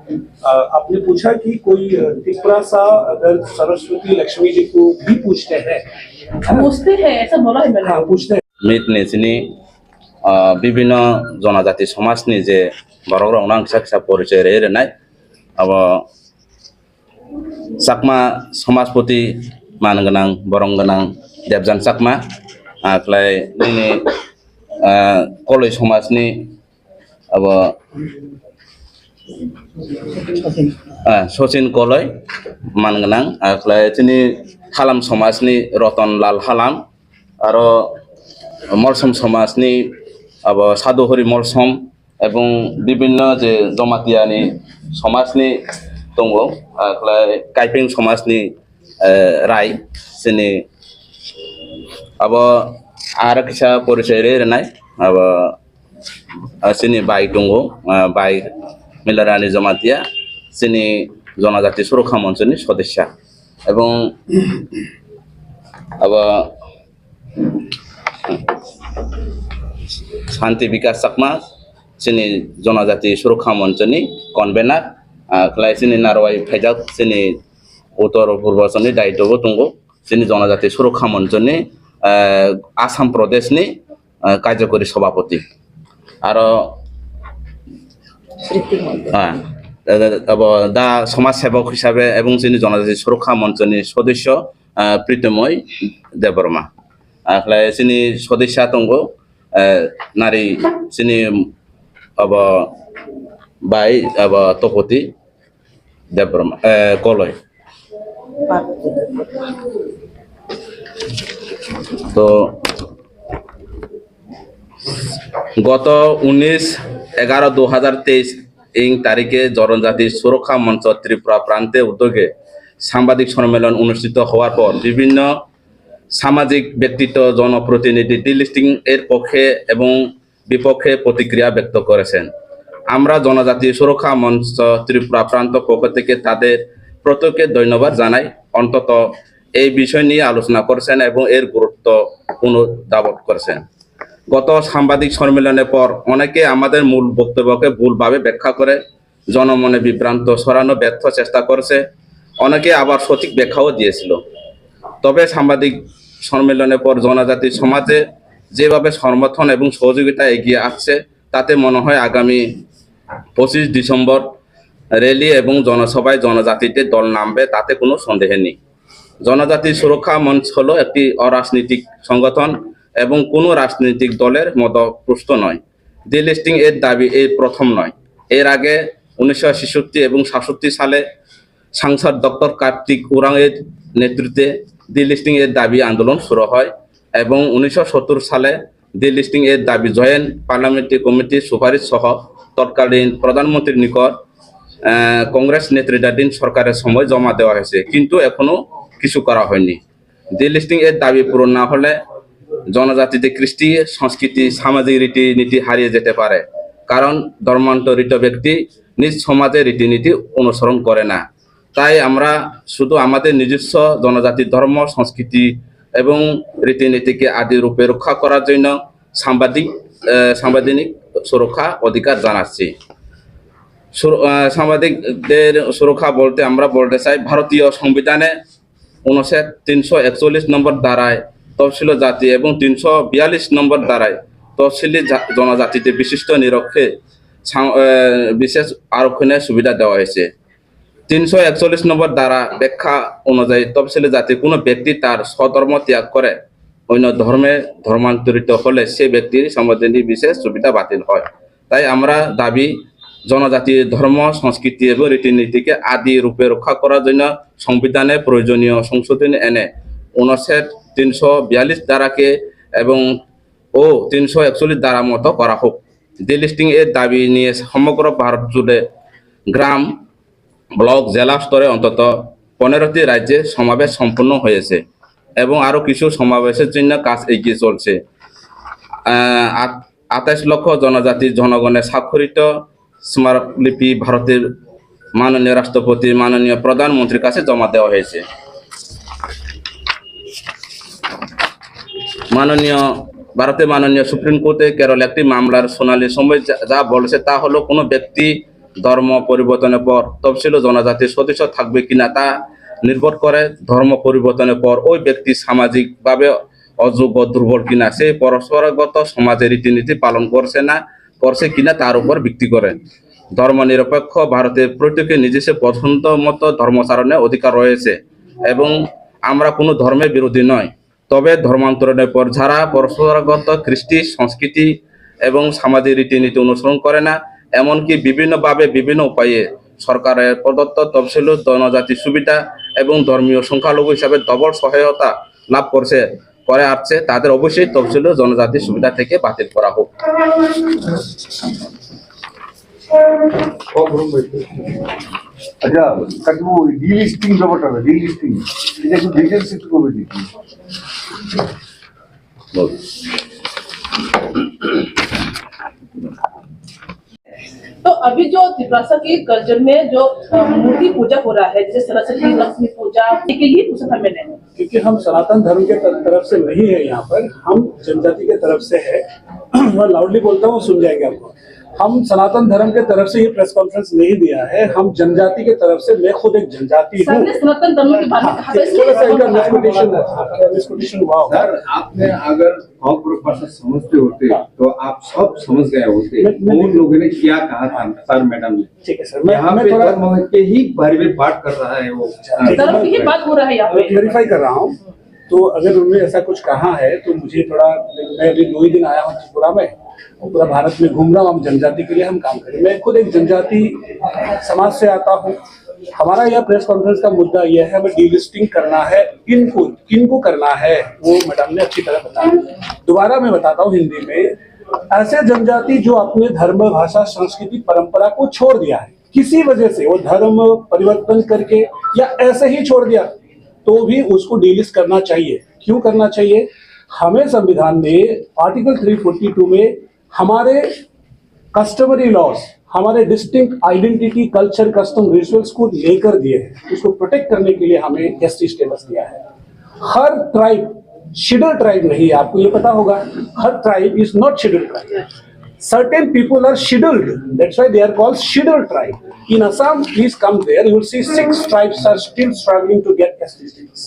अ, आपने पूछा कि कोई, अ, तिपरा सा अगर सरस्वती लक्ष्मी जी को भी पूछते हैं, पूछते हैं, ऐसा बोला है मैंने। हाँ, पूछते हैं। Meet ni chini, ah, bibinno jonojati somajni je borokrokno ang kisa kisa porichoi rwi rwnai, abo Chakma somajpoti man gwnang, borong gwnang Debjan Chakma, ah, khlai nini, ah, Koloi somajni abo, ah, Sachin Koloi man gwnang, ah, khlai chini Halam somajni Roton Lal Halam, aro Molsom somajni abo Sadhu Hori Molsom, ebong bibinno je Jamatia ni somajni tongo, ah, khlai Kaipeng somajni, eh, Rai, chini abo aro kisa porichoi rwi rwnai, abo ah, chini bai tongo, ah, bai Milarani Jamatia, chini Jonojati Surokha Monchoni sodosya. Ebong abo Santi Bikas Chakma, chini Jonojati Surokha Monchoni convener, ah, khlai chini narwai phaijak chini Uttor Purbanchal ni daityo bo tongo, chini Jonojati Surokha Monchoni, ah, Assam Pradesh ni, ah, Karjakori Sabhapati. Aro, ah, abo da Samaj Sebok hisabe ebong chini Jonojati Surokha Monchoni sodosyo, ah, Pritomoi Debbarma. Ah, khlai chini sodosya tongo, eh, nari chini abo bai abo Topoti Debbarma, eh, Koloi. To গত উনিশ এগারো দুই হাজার তেইশ ইং তারিখে জনজাতি সুরক্ষা মঞ্চ ত্রিপুরা প্রান্তে উদ্যোগে সাংবাদিক সম্মেলন অনুষ্ঠিত হওয়ার পর বিভিন্ন সামাজিক ব্যক্তিত্ব, জনপ্রতিনিধি ডিলিস্টিং এর পক্ষে এবং বিপক্ষে প্রতিক্রিয়া ব্যক্ত করেছেন। আমরা জনজাতি সুরক্ষা মঞ্চ ত্রিপুরা প্রান্ত পক্ষ থেকে তাদের প্রত্যেককে ধন্যবাদ জানাই। অন্তত এই বিষয় নিয়ে আলোচনা করেছেন এবং এর গুরুত্ব পুনরুদ্ধাবন করেছেন। গত সাংবাদিক সম্মেলনের পর অনেকে আমাদের মূল বক্তব্যকে ভুলভাবে ব্যাখ্যা করে জনমনে বিভ্রান্ত ছড়ানো ব্যর্থ চেষ্টা করেছে, অনেকে আবার সঠিক ব্যাখ্যাও দিয়েছিল। তবে সাংবাদিক সম্মেলনের পর জনজাতি সমাজে যেভাবে সমর্থন এবং সহযোগিতা এগিয়ে আসছে, তাতে মনে হয় আগামী পঁচিশ ডিসেম্বর র‍্যালি এবং জনসভায় জনজাতিদের দল নামবে, তাতে কোনো সন্দেহ নেই। জনজাতি সুরক্ষা মঞ্চ হলো একটি অরাজনৈতিক সংগঠন এবং কোনো রাজনৈতিক দলের মদতপুষ্ট নয়। ডিলিস্টিং এর দাবি এই প্রথম নয়। এর আগে উনিশশো ছেষট্টি এবং সাতষট্টি সালে সাংসদ ডক্টর কার্তিক উরাং এর নেতৃত্বে ডিলিস্টিং এর দাবি আন্দোলন শুরু হয় এবং উনিশশো সত্তর সালে ডিলিস্টিং এর দাবি জয়েন্ট পার্লামেন্টারি কমিটির সুপারিশ সহ তৎকালীন প্রধানমন্ত্রীর নিকট, আহ, কংগ্রেস নেতৃত্বাধীন সরকারের সময় জমা দেওয়া হয়েছে, কিন্তু এখনো কিছু করা হয়নি। ডিলিস্টিং এর দাবি পূরণ না হলে জনজাতিদের কৃষ্টি, সংস্কৃতি, সামাজিক রীতিনীতি হারিয়ে যেতে পারে, কারণ ধর্মান্তরিত ব্যক্তি নিজ সমাজের রীতিনীতি অনুসরণ করে না। তাই আমরা শুধু আমাদের নিজস্ব জনজাতির ধর্ম, সংস্কৃতি এবং রীতিনীতিকে আদি রূপে রক্ষা করার জন্য সাংবাদিক, আহ, সাংবিধানিক সুরক্ষা অধিকার জানাচ্ছি। সুর-, আহ, সাংবাদিকদের সুরক্ষা বলতে আমরা বলতে চাই, ভারতীয় সংবিধানে অনুচ্ছেদ তিনশো একচল্লিশ নম্বর ধারায় তফসিলি জাতি এবং তিনশো বিয়াল্লিশ নম্বর ধারায় তফসিলি জা-, জনজাতিতে বিশিষ্ট নিরক্ষে সাং-, আহ, বিশেষ আরক্ষণের সুবিধা দেওয়া হয়েছে। তিনশো একচল্লিশ নম্বর ধারা ব্যাখ্যা অনুযায়ী তফসিলি জাতির কোনো ব্যক্তি তার স্বধর্ম ত্যাগ করে অন্য ধর্মে ধর্মান্তরিত হলে সে ব্যক্তির সাংবিধানিক বিশেষ সুবিধা বাতিল হয়। তাই আমরা দাবি, জনজাতির ধর্ম, সংস্কৃতি এবং রীতিনীতিকে আদি রূপে রক্ষা করার জন্য সংবিধানে প্রয়োজনীয় সংশোধনী এনে অনুচ্ছেদ তিনশো বিয়াল্লিশ ধারাকে এবং ও তিনশো একচল্লিশ ধারা মতো করা হোক। ডিলিস্টিং এর দাবি নিয়ে সমগ্র ভারত জুড়ে গ্রাম, ব্লক, জেলা স্তরে অন্তত পনেরোটি রাজ্যে সমাবেশ সম্পন্ন হয়েছে এবং আরও কিছু সমাবেশের জন্য কাজ এগিয়ে চলছে। আহ, আট-, আঠাশ লক্ষ জনজাতি জনগণের স্বাক্ষরিত স্মারকলিপি ভারতের মাননীয় রাষ্ট্রপতি, মাননীয় প্রধানমন্ত্রীর কাছে জমা দেওয়া হয়েছে। মাননীয়, ভারতের মাননীয় সুপ্রিম কোর্টে কেরল একটি মামলার শুনানির সময় যা, যা বলেছে তা হলো কোনো ব্যক্তি ধর্ম পরিবর্তনের পর তফসিলি জনজাতির সদস্য থাকবে কিনা তা নির্ভর করে ধর্ম পরিবর্তনের পর ওই ব্যক্তি সামাজিকভাবে অযোগ্য, দুর্বল কিনা, সে পরম্পরাগত সমাজের রীতিনীতি পালন করছে না, করছে কিনা তার উপর ভিত্তি করে। ধর্মনিরপেক্ষ ভারতের প্রত্যেকে নিজস্ব পছন্দ মতো ধর্মাচরণের অধিকার রয়েছে এবং আমরা কোনো ধর্মের বিরোধী নয়। তবে ধর্মান্তরণের পর যারা পরম্পরাগত কৃষ্টি, সংস্কৃতি এবং সামাজিক রীতিনীতি অনুসরণ করে না, এমনকি বিভিন্নভাবে বিভিন্ন উপায়ে সরকারের প্রদত্ত তফসিলি জনজাতি সুবিধা এবং ধর্মীয় সংখ্যালঘু হিসাবে ডবল সহায়তা লাভ করছে, করে আসছে, তাদের অবশ্যই তফসিলি জনজাতি সুবিধা থেকে বাতিল করা হোক। আচ্ছা, কাকু, ওই ডিলিস্টিং ব্যাপারটা না, ডিলিস্টিং, এটা একটু ডিটেলস একটু করে দিন। বল। अभी जो तिपरासा की कल्चर में जो अ, मूर्ति पूजा हो रहा है, जैसे सरस्वती, लक्ष्मी पूजा, ठीक है, ये पूछा था मैंने। क्योंकि हम सनातन धर्म के तर-, तरफ से नहीं है यहाँ पर, हम जनजाति के तरफ से है। मैं लाउडली बोलता हूँ, सुन जाएंगे आपको। हम सनातन धर्म के तरफ से ये प्रेस कॉन्फ्रेंस नहीं दिया है, हम जनजाति के तरफ से, मैं खुद एक जनजाति हूँ। सनातन धर्म के बारे में हाँ, कहा था, थोड़ा सा इनका मिसकोटेशन, मिसकोटेशन हुआ होगा। सर, आपने अगर कॉकरोच भाषा समझते होते तो आप सब समझ गए होते। मैं, मैं उन लोगों ने क्या कहा था सर मैडम ने? ठीक है सर, मैं, यहाँ मैं पे थोड़ा धर्म के ही बारे में बात कर रहा है वो। ठीक है, धर्म की ही बात हो रहा है यहाँ पे। क्लैरिफाई कर रहा हूँ। तो अगर उन्होंने ऐसा कुछ कहा है तो मुझे थोड़ा, मैं अभी दो ही दिन आया हूँ त्रिपुरा में, और पूरा भारत में घूम रहा हूँ, हम जनजाति के लिए हम काम करें। मैं खुद एक जनजाति समाज से आता हूँ। हमारा यह प्रेस कॉन्फ्रेंस का मुद्दा यह है, हमें डीलिस्टिंग करना है। किनको, किनको करना है, वो मैडम ने अच्छी तरह बताया। दोबारा मैं बताता हूँ हिंदी में, ऐसे जनजाति जो अपने धर्म, भाषा, संस्कृति, परंपरा को छोड़ दिया है किसी वजह से, वो धर्म परिवर्तन करके या ऐसे ही छोड़ दिया, तो भी उसको डीलिस्ट करना चाहिए। क्यों करना चाहिए? हमें संविधान ने आर्टिकल थ्री फोर्टी टू में हमारे कस्टमरी लॉज, हमारे distinct identity, culture, custom, rituals को लेकर दिए हैं, उसको प्रोटेक्ट करने के लिए हमें एसटी स्टेटस दिया है। हर ट्राइब शेड्यूल ट्राइब नहीं है, आपको ये पता होगा। हर tribe is not scheduled tribe. Certain people are scheduled, that's why they are called scheduled tribe. In Assam, please come there, you will see six tribes are still struggling to get S T status.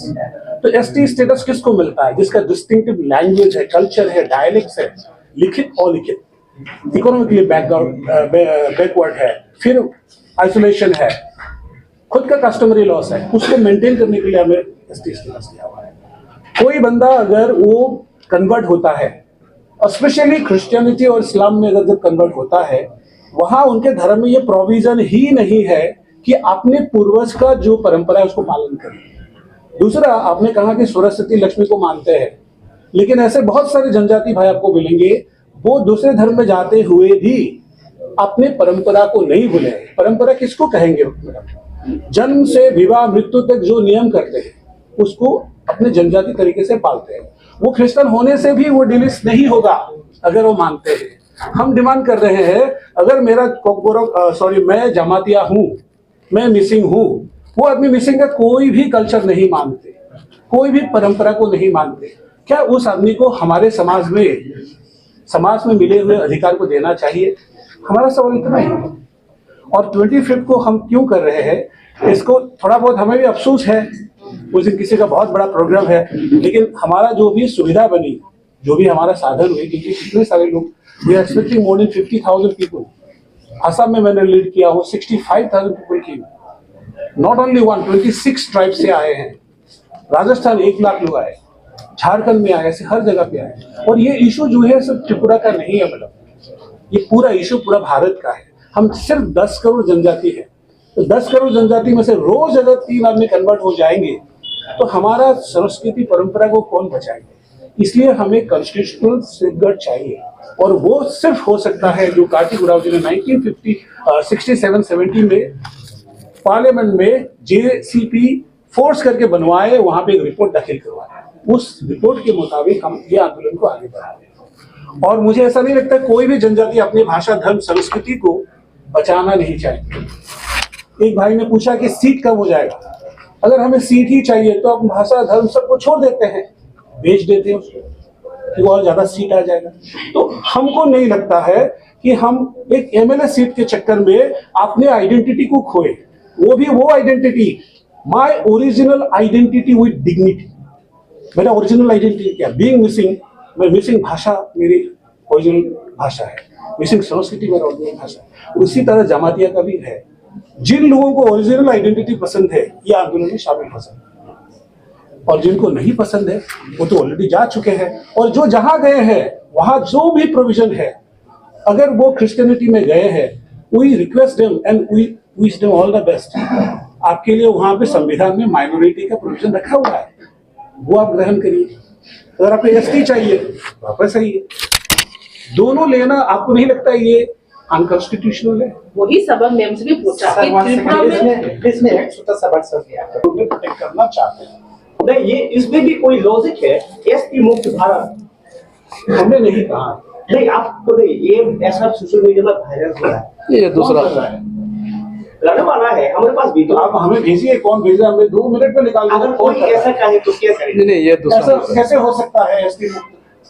तो ST status किसको मिलता है? जिसका distinctive language है, कल्चर है, डायलेक्ट्स है, लिखित अलिखित, इकोनॉमिकली बैकग्राउंड, बैकवर्ड है, फिर आइसोलेशन है, खुद का कस्टमरी लॉज है, उसको मेंटेन करने के लिए हमें एसटी स्टेटस दिया हुआ है। कोई बंदा अगर वो कन्वर्ट होता है, स्पेशली क्रिश्चियनिटी और इस्लाम में अगर जब कन्वर्ट होता है, वहाँ उनके धर्म में ये प्रोविजन ही नहीं है कि अपने पूर्वज का जो परंपरा है उसको पालन करें। दूसरा, आपने कहा कि सरस्वती लक्ष्मी को मानते हैं, लेकिन ऐसे बहुत सारे जनजाति भाई आपको मिलेंगे, वो दूसरे धर्म में जाते हुए भी अपने परंपरा को नहीं भूले। परंपरा किसको कहेंगे मैडम? जन्म से विवाह मृत्यु तक जो नियम करते हैं, उसको अपने जनजाति तरीके से पालते हैं। वो क्रिश्चियन होने से भी वो डिलीस नहीं होगा अगर वो मानते हैं। हम डिमांड कर रहे हैं, अगर मेरा कोकबोरो, अ, सॉरी, मैं जमातिया हूँ, मैं मिसिंग हूँ, वो आदमी मिसिंग का कोई भी कल्चर नहीं मानते, कोई भी परंपरा को नहीं मानते, क्या उस आदमी को हमारे समाज में, समाज में मिले हुए अधिकार को देना चाहिए? हमारा सवाल इतना ही है। और ट्वेंटी फिफ्थ को हम क्यों कर रहे हैं, इसको थोड़ा बहुत हमें भी अफसोस है। उस दिन किसी का बहुत बड़ा प्रोग्राम है, लेकिन हमारा जो भी सुविधा बनी, जो भी हमारा साधन हुई, क्योंकि कितने सारे लोग, we are expecting more than fifty thousand people. Assam में मैंने लीड किया हूँ, सिक्सटी फाइव थाउजेंड पीपल की, not only one, twenty six tribe से आए हैं। राजस्थान एक लाख लोग आए, झारखंड में आए, ऐसे हर जगह पे आए। और ये इशू जो है सिर्फ त्रिपुरा का नहीं है मैडम, ये पूरा इशू पूरा भारत का है। हम सिर्फ दस करोड़ जनजाति है, तो दस करोड़ जनजाति में से रोज अगर तीन आदमी कन्वर्ट हो जाएंगे तो हमारा संस्कृति परंपरा को कौन बचाएंगे? इसलिए हमें कॉन्स्टिट्यूशनल सेफगार्ड चाहिए, और वो सिर्फ हो सकता है जो कार्तिक उरांव जी ने nineteen fifty, sixty seven seventy में पार्लियामेंट में जेसीपी फोर्स करके बनवाए, वहां पे एक रिपोर्ट दाखिल करवाए। उस रिपोर्ट के मुताबिक हम ये आंदोलन को आगे बढ़ा रहे हैं। और मुझे ऐसा नहीं लगता कोई भी जनजाति अपनी भाषा, धर्म, संस्कृति को बचाना नहीं चाहिए। एक भाई ने पूछा कि सीट कब हो जाएगा। अगर हमें सीट ही चाहिए तो हम भाषा, धर्म, सबको छोड़ देते हैं, बेच देते हैं उसको, कि वो और ज्यादा सीट आ जाएगा। तो हमको नहीं लगता है कि हम एक एमएलए सीट के चक्कर में अपने आइडेंटिटी को खोए, वो भी वो identity, my original identity with dignity। मेरा ओरिजिनल आइडेंटिटी क्या? बीइंग मिसिंग, मैं मिसिंग भाषा मेरी ओरिजिनल भाषा है, मिसिंग संस्कृति मेरा ओरिजिनल भाषा है। उसी तरह जमातिया का भी है। जिन लोगों को ओरिजिनल आइडेंटिटी पसंद है, ये आंदोलन में शामिल हो सकते हैं, और जिनको नहीं पसंद है, वो तो ऑलरेडी जा चुके हैं। और जो जहां गए हैं, वहां जो भी प्रोविजन है, अगर वो क्रिश्चियनिटी में गए हैं, we request them and we wish them all the best। आपके लिए वहां पे संविधान में माइनॉरिटी का प्रोविजन रखा हुआ है, वो आप ग्रहण करिए। अगर आपको एसटी चाहिए, वापस आइए। दोनों लेना, आपको नहीं लगता ये अनकॉन्स्टिट्यूशनल है? वही सवाल मैम से भी पूछा कि त्रिपुरा में इसमें, इसमें एक छोटा सा बात सर, प्रोटेक्ट करना चाहते हैं। नहीं, ये इसमें भी कोई लॉजिक है? एसटी मुक्त भारत। हमने नहीं कहा। नहीं, आपको नहीं, ये ऐसा सोशल मीडिया में वायरल हुआ है। ये दूसरा। कौन कर रहा है? रहने वाला है, हमारे पास भी तो। आप हमें भेजिए, कौन भेज रहा है, हमें दो मिनट में निकाल के अगर कौन कोई कर रहा है? ऐसा कहे तो क्या करें? नहीं, नहीं, ये दूसरा ऐसा मुद्दा है। कैसे हो सकता है एसटी मुक्त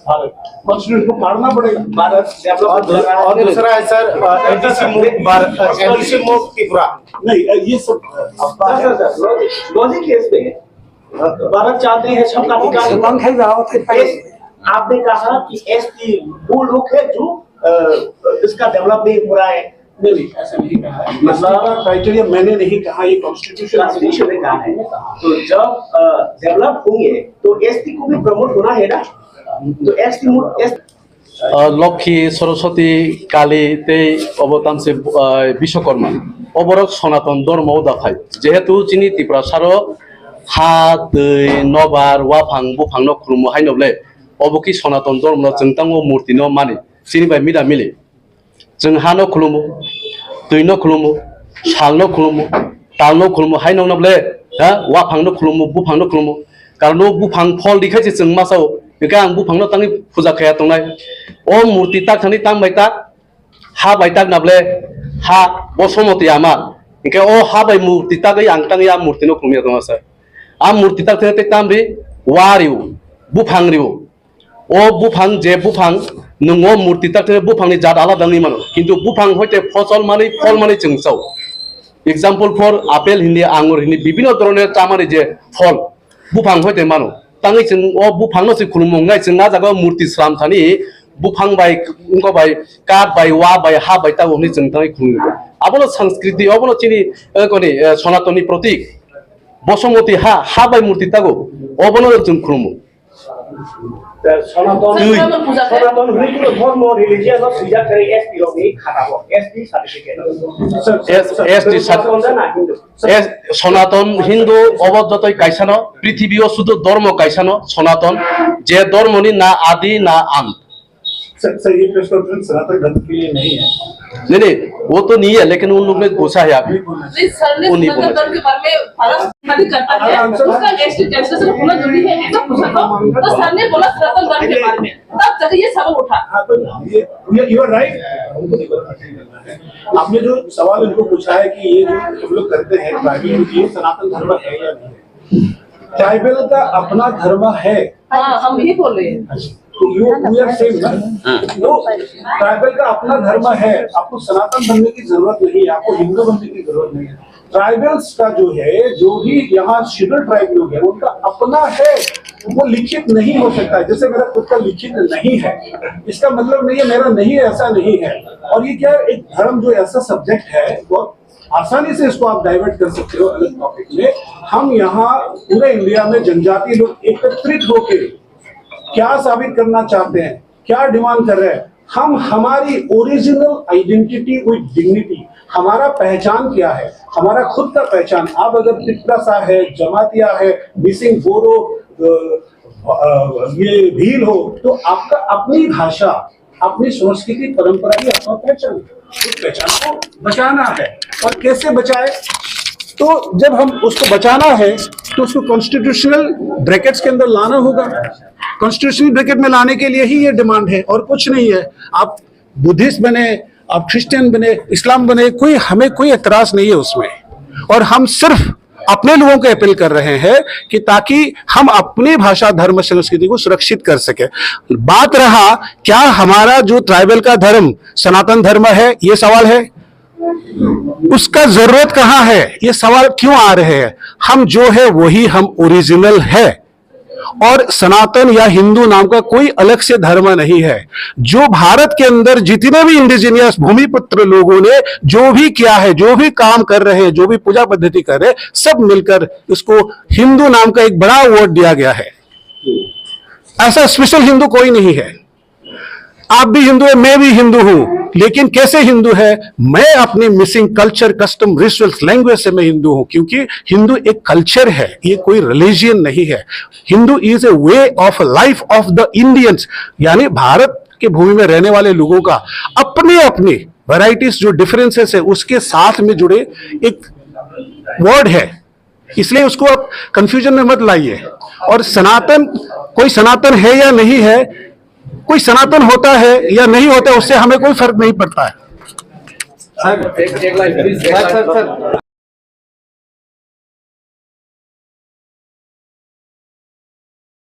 भारत? कॉन्स्टिट्यूशन को फाड़ना पड़ेगा। भारत डेवलप और हो रहा है। और दूसरा है सर, अ, एनडीसी मुक्त भारत, अ, एनडीसी मुक्त त्रिपुरा। नहीं, अ, ये सब अफवाह है। Sir, sir, sir, logic, logic ये इसमें है। भारत चाहते हैं सबका विकास हो। एस-, आपने कहा कि एसटी वो लोग है जो, अ, इसका डेवलप नहीं हो रहा है। नहीं, नहीं, ऐसा नहीं कहा है। मतलब एसटी का क्राइटेरिया मैंने नहीं कहा, ये कॉन्स्टिट्यूशन कॉन्स्टिट्यूशन में कहा है। तो जब, अ, डेवलप होंगे तो एसटी को भी प्रमोट होना है ना, तो एसटी मो-, S- Uh, Lokhi, Saraswati, Kali, tei obo tamse, uh, Biswakarma. Oborok Sonaton Dhormo o dakhai. Jehetu chini Tiprasaro ha, twi, nobar, waphang, buphangno khulumo haino ble. Obo ki Sonaton Dhormo no chwng tango murti no mani. Chini bai mida mili. Chwng hano khulumo, twino khulumo, salno khulumo, talno khulumo, hai nokno ble, ha, waphangno khulumo, buphangno khulumo. Karon o buphang phol di khai se chwng ma sao, hingke ang buphangno tangwi puja khaya tongnai. O murti tak thani tang bai tak, ha bai tak na ble, ha bo somoti ama. Hingke o ha bai murti tagwi ang tangwi a murtino khulumya tongma sa. A murti tak thani tei tam ri, wa rio, buphang rio. O buphang je buphang, nwng o murti tak thani buphangni jat alada wngwi mano. Kintu buphang hoite phosol manwi, phol manwi chwng sao. Example for apple hindi, angur hindi, bibhinno dhoronor chamani je phol, buphang hoite mano. Tangwi chwng o buphangno se khulumung nai, chwng a jaga o murti sram thani buphang bai, wngkha bai, kath bai, wa bai, ha bai, tabuk hwnwi chwng tangwi khulumung. Abono sanskriti, obono chini, eh, koni, eh, Sonatonni protik. Bosomoti ha, ha bai murti tago, obono chwng khulumung. Sonaton, Twi. Sonaton hwnwi kuno dhormo, religion no swijak khe S T rokni khata bo, S T certificate. Sir, S-, sir, S T sir, cert-, Sonaton na Hindu. S-, Sonaton Hindu obo jotoi kaisano, prithibi o sudu dhormo kaisano, Sonaton, je dhormoni na adi na ant. Sir, sir, ये press conference सनातन धर्म के लिए नहीं है। नहीं, नहीं, वो तो नहीं है, लेकिन उन लोग ने पूछा है अभी। नहीं, सर ने वो नहीं बोला। सनातन धर्म के बारे में पहला शादी करता है, हाँ, सर। उसका नेक्स्ट जनरेशन होना जरूरी है, ऐसा पूछा था। तो सर ने बोला सनातन धर्म के बारे में, तब जब ये सवाल उठा। हाँ, तो ये, ये, you are right। हमको नहीं बोला, नहीं करना है। आपने जो सवाल उनको पूछा है कि ये जो हम लोग करते हैं, ट्राइबल, ये सनातन धर्म है या नहीं है? ट्राइबल का अपना धर्म है। हाँ, हम यही बोल रहे हैं। अच्छा, तो you, we are same ना? हाँ। No, ट्राइबल का अपना धर्म है, आपको सनातन बनने की जरूरत नहीं है, आपको हिंदू बनने की जरूरत नहीं है। ट्राइबल्स का जो है, जो भी यहाँ शेड्यूल ट्राइब लोग हैं, उनका अपना है, वो लिखित नहीं हो सकता है। जैसे मेरा खुद का लिखित नहीं है, इसका मतलब नहीं है मेरा नहीं है, ऐसा नहीं है। और ये क्या, एक धर्म जो ऐसा सब्जेक्ट है, बहुत आसानी से इसको आप डाइवर्ट कर सकते हो अलग टॉपिक में। हम यहाँ पूरे इंडिया में जनजाति लोग एकत्रित होके क्या साबित करना चाहते हैं, क्या डिमांड कर रहे हैं? हम हमारी ओरिजिनल आइडेंटिटी विद डिग्निटी, हमारा पहचान क्या है, हमारा खुद का पहचान। आप अगर तिपरासा है, जमातिया है, मिसिंग बोरो, अ, अ, ये भील हो, तो आपका अपनी भाषा, अपनी संस्कृति, परंपरा ही आपका पहचान है। उस पहचान को बचाना है। और कैसे बचाए? तो जब हम उसको बचाना है, तो उसको कॉन्स्टिट्यूशनल ब्रैकेट्स के अंदर लाना होगा। कॉन्स्टिट्यूशनल ब्रैकेट में लाने के लिए ही ये डिमांड है और कुछ नहीं है। आप बुद्धिस्ट बने, आप क्रिश्चियन बने, इस्लाम बने, कोई, हमें कोई एतराज नहीं है उसमें। और हम सिर्फ अपने लोगों को अपील कर रहे हैं कि ताकि हम अपनी भाषा, धर्म, संस्कृति को सुरक्षित कर सके। बात रहा, क्या हमारा जो ट्राइबल का धर्म सनातन धर्म है, ये सवाल है, उसका जरूरत कहाँ है, ये सवाल क्यों आ रहे हैं? हम जो है वही हम ओरिजिनल है। और सनातन या हिंदू नाम का कोई अलग से धर्म नहीं है। जो भारत के अंदर जितने भी इंडिजिनियस भूमिपुत्र लोगों ने जो भी किया है, जो भी काम कर रहे हैं, जो भी पूजा पद्धति कर रहे हैं, सब मिलकर इसको हिंदू नाम का एक बड़ा वर्ड दिया गया है। ऐसा स्पेशल हिंदू कोई नहीं है। आप भी हिंदू है, मैं भी हिंदू हूँ, लेकिन कैसे हिंदू है? मैं अपने missing culture, custom, rituals, language से मैं हिंदू हूँ, क्योंकि हिंदू एक कल्चर है, ये कोई रिलीजन नहीं है। Hindu is a way of life of the Indians, यानी भारत के भूमि में रहने वाले लोगों का अपने अपने वैराइटीज, जो डिफरेंसेस है, उसके साथ में जुड़े एक वर्ड है। इसलिए उसको आप कंफ्यूजन में मत लाइए। और सनातन, कोई सनातन है या नहीं है, कोई सनातन होता है या नहीं होता, उससे हमें कोई फर्क नहीं पड़ता है। Sir, sir, sir, sir.